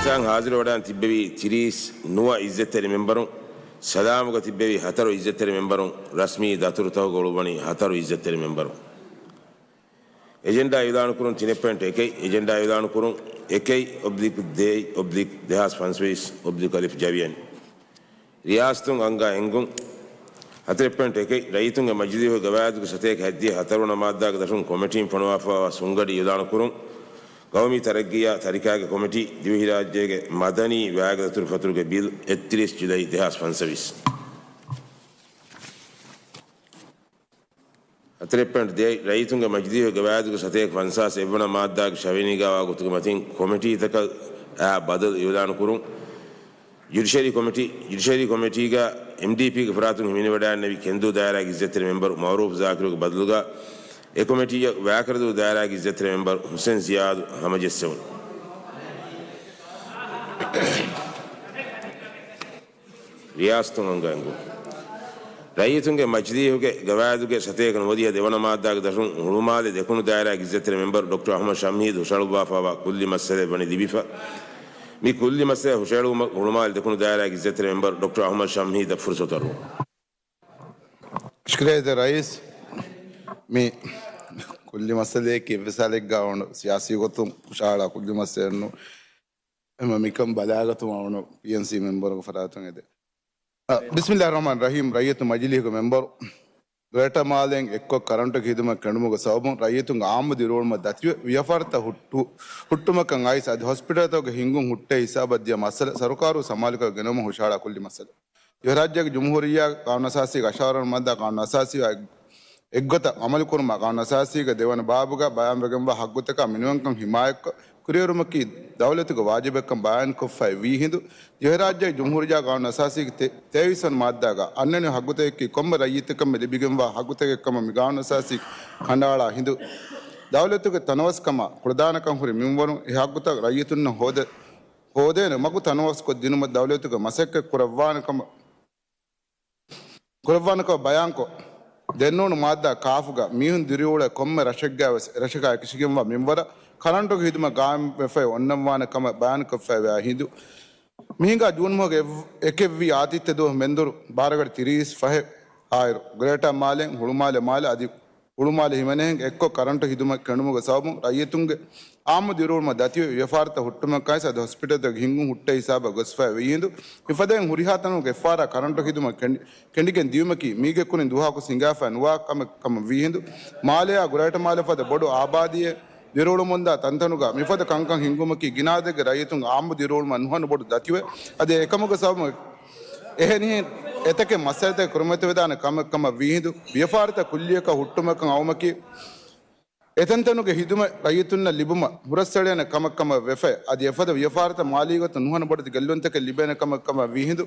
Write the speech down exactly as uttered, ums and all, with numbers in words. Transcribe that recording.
ޖަލްސާއަށް ހާޒިރުވެވަޑައިގަން ތިއްބެވި ތިރީސް ނުވަ އިއްޒަތްތެރި މެމްބަރުން، ސަލާމުގަ ތިއްބެވި ހަތަރު އިއްޒަތްތެރި މެމްބަރުން، ރަސްމީ ދަތުރުތަކުގަ އުޅުއްވަނީ ހަތަރު އިއްޒަތްތެރި މެމްބަރުން. އެޖެންޑާ އިޢުލާނުކުރުން ތިނެއް ޕޮއިންޓް އެކެއް، އެޖެންޑާ އިޢުލާނުކުރުން އެކެއް އޮބްލިކް ދޭއް އޮބްލިކް ދެހާސް ފަންސަވީސް އޮބްލިކް އަލިފް ޖަވިޔަނި. ރިޔާސަތުން އަންގާ އެންގުން. ހަތަރެއް ޕޮއިންޓް އެކެއް، ރައްޔިތުންގެ މަޖިލީހުގެ ގަވާއިދުގެ ސަތޭކަ ހަތްދިހަ ހަތަރުވަނަ މާއްދާގެ ދަށުން ކޮމިޓީން ފޮނުވާފައިވާ ސުންގަޑި އިޢުލާނުކުރުން. ގައުމީ ތަރައްގީއާ ތަރިކާގެ ކޮމިޓީ، ދިވެހިރާއްޖޭގެ މަދަނީ ވައިގަދަތުރުފަތުރުގެ ބިލް، އެއްތިރީސް ޖުލައި ދެހާސް ފަންސަވީސް. ހަތަރެއް ޕޮއިންޓް ދޭއް، ރައްޔިތުންގެ މަޖިލީހުގެ ގަވާއިދުގެ ސަތޭކަ ފަންސާސް އެއްވަނަ މާއްދާގެ ޝަވިނީގާވާ ގޮތުގެ މަތިން ކޮމިޓީތަކަށް އާ ބަދަލު އިޢުލާނުކުރުން. ޖުޑިޝަރީ ކޮމިޓީ، ޖުޑިޝަރީ ކޮމިޓީގަ އެމްޑީޕީގެ ފަރާތުން ހިމެނިވަޑައިގެންނެވި ކެންދޫ ދާއިރާގެ އިއްޒަތްތެރި މެމްބަރު މައުރޫފް ޒާކިރުގެ ބަދަލުގަ އެ ކޮމިޓީއަށް ވައިކަރަދޫ ދާއިރާގެ އިއްޒަތްތެރި މެމްބަރު ހުސެން ޒިޔާދު ހަމަޖެއްސެވުން. ރިޔާސަތުން އަންގާ އެންގުން. ރައްޔިތުންގެ މަޖިލީހުގެ ގަވާއިދުގެ ސަތޭކަ ނުވަދިހަ ދެވަނަ މާއްދާގެ ދަށުން ހުޅުމާލެ ދެކުނު ދާއިރާގެ އިއްޒަތްތެރި މެމްބަރު ޑޮކްޓަރ އަޙްމަދު ޝަމްހީދު ހުށަހަޅުއްވާފައިވާ ކުއްލި މައްސަލައެއް ވަނީ ލިބިފަ. މި ކުއްލި މައްސަލަ ހުށަހެޅުމަށް ހުޅުމާލެ ދެކުނު ދާއިރާގެ އިއްޒަތްތެރި މެމްބަރު ޑޮކްޓަރ އަޙްމަދު ޝަމްހީދަށް ފުރުސަތު އަރުވަން. ޝުކުރިއްޔާ ރައީސް. މި ކުއްލި މައްސަލައަކީ އެއްވެސް ހާލެއްގަ އޮން ސިޔާސީ ގޮތުން ހުށަހަޅާ ކުއްލި މައްސަލައެއް ނޫން. އެމަ މިކަން ބަލާގަތުމަށް އަޅުގަނޑު ޕީއެންސީ މެމްބަރުގެ ފަރާތުން އެދެ. އަ، ބިސްމިﷲ ރަޙްމާން ރަޙީމް. ރައްޔިތު މަޖިލީހުގެ މެމްބަރު، ގްރޭޓަ މާލޭން އެއްކޮށް ކަރަންޓުގެ ހިދުމަތް ކެނޑުމުގެ ސަބަބުން ރައްޔިތުންގެ އާއްމު ދިރިއުޅުމަށް ދަތިވެ، ވިޔަފާރިތައް ހުއްޓު، ހުއްޓުމަކަށް އައިސް އަދި ހޮސްޕިޓަލްތަކުގެ ހިންގުން ހުއްޓޭ ހިސާބަށް ދިޔަ މައްސަލަ ސަރުކާރު ސަމާލުކޮށް ގެނައުމަށް ހުށަހަޅާ ކުއްލި މައްސަލަ. ދިވެހިރާއްޖޭގެ ޖުމްހޫރިއްޔާ ގާނޫނު އަސާސީގެ އަށާރަ ވަނަ މާއްދާ ގާނޫނު އަސާސީ އެއްގޮތަށް އަމަލުކުރުމަށް ގާނޫނު އަސާސީގެ ދެވަނަ ބާބުގަ ބަޔާންވެގެންވާ ހައްގުތަކާ މިނިވަންކަން ހިމާޔަތްކޮށް، ކުރިއެރުމަކީ ދައުލަތުގެ ވާޖިބެއްކަން ބަޔާންކޮށްފައި ވީ ހިނދު، ދިވެހިރާއްޖޭގެ ޖުމްހޫރިއްޔާ ގާނޫނު އަސާސީގެ ތޭ، ތޭވީސް ވަނަ މާއްދާގަ އަންނަނިވި ހައްގުތަކަކީ ކޮންމެ ރައްޔިތަކަށްމެ ލިބިގެންވާ ހައްގުތަކެއްކަމަށް މި ގާނޫނު އަސާސީ ކަނޑައަޅާ ހިނދު، ދައުލަތުގެ ތަނަވަސްކަމާ ކުޅަދާނަކަން ހުރި މިންވަރުން އެ ހައްގުތައް ރައްޔިތުންނަށް ހޯދެ، ހޯދޭނެ މަގު ތަނަވަސްކޮށްދިނުމަށް ދައުލަތުގެ މަސައްކަތް ކުރައްވާނެ ކަމަށް، ކުރައްވާނެކަމަށް ބަޔާންކޮށް، ދެންނޫނު މާއްދާ ކާފުގަ މީހުން ދިރިއުޅޭ ކޮންމެ ރަށެއްގައިވެސް އެރަށަކާ އެކިށިގެންވާ މިންވަރަށް ކަރަންޓުގެ ހިދުމަތް ގާއިމްވެފައި އޮންނަންވާނެ ކަމަށް ބަޔާންކޮށްފައިވާ ހިނދު، މިހިނގާ ޖޫން މަހުގެ އެއް، އެކެއްވީ އާދިއްތަ ދުވަހު މެންދުރު ބާރަގަޑި ތިރީސް ފަހެއް އާއިރު، ގްރޭޓާ މާލެން ހުޅުމާލެ މާލެ އަދި ހުޅުމާލެ ހިމެނޭހެން އެއްކޮށް ކަރަންޓު ހިދުމަތް ކެނޑުމުގެ ސަބަބުން ރައްޔިތުންގެ އާއްމު ދިރިއުޅުމަށް ދަތިވެ، ވިޔަފާރިތައް ހުއްޓުމަކާއި ސަދަ ހޮސްޕިޓަލްތަކުގެ ހިންގުން ހުއްޓޭ ހިސާބަށް ގޮސްފައި ވީހިނދު، މިފަދައިން ހުރިހާ ތަނަކުގެ އެއްފަހަރާ ކަރަންޓު ހިދުމަތް ކެނޑި، ކެނޑިގެން ދިޔުމަކީ މީގެ ކުރިން ދުވަހަކު ހިނގާފައި ނުވާ ކަމެއް ކަމަށް ވީހިނދު، މާލެއާ ގްރޭޓަ މާލެ ފަދަ ބޮޑު އާބާދީއެއް ދިރިއުޅުމުންދާ ތަންތަނުގަ މިފަދަ ކަންކަން ހިންގުމަކީ ގިނަ އަދަދެއްގެ ރައްޔިތުން އާއްމު ދިރިއުޅުމަށް ނުހަނު ބޮޑު ދަތިވެ، އަދި އެކަމުގެ ސަބަބުން އެހެނިހެން އެތަކެއް މައްސަލަތަކެއް ކުރިމަތިވެދާނެ ކަމެއް ކަމަށް ވީހިނދު، ވިޔަފާރިތައް ކުއްލިއަކަށް ހުއްޓުމަކަށް އައުމަކީ، އެތަންތަނުގެ ހިދުމަތް ރައްޔިތުންނަށް ލިބުމަށް ހުރަސްއެޅޭނެ ކަމެއް ކަމަށް ވެފަ، އަދި އެފަދަ ވިޔަފާރިތައް މާލީ ގޮތުން ނުހަނު ބޮޑެތި ގެއްލުންތަކެއް ލިބޭނެ ކަމެއް ކަމަށް ވީހިނދު،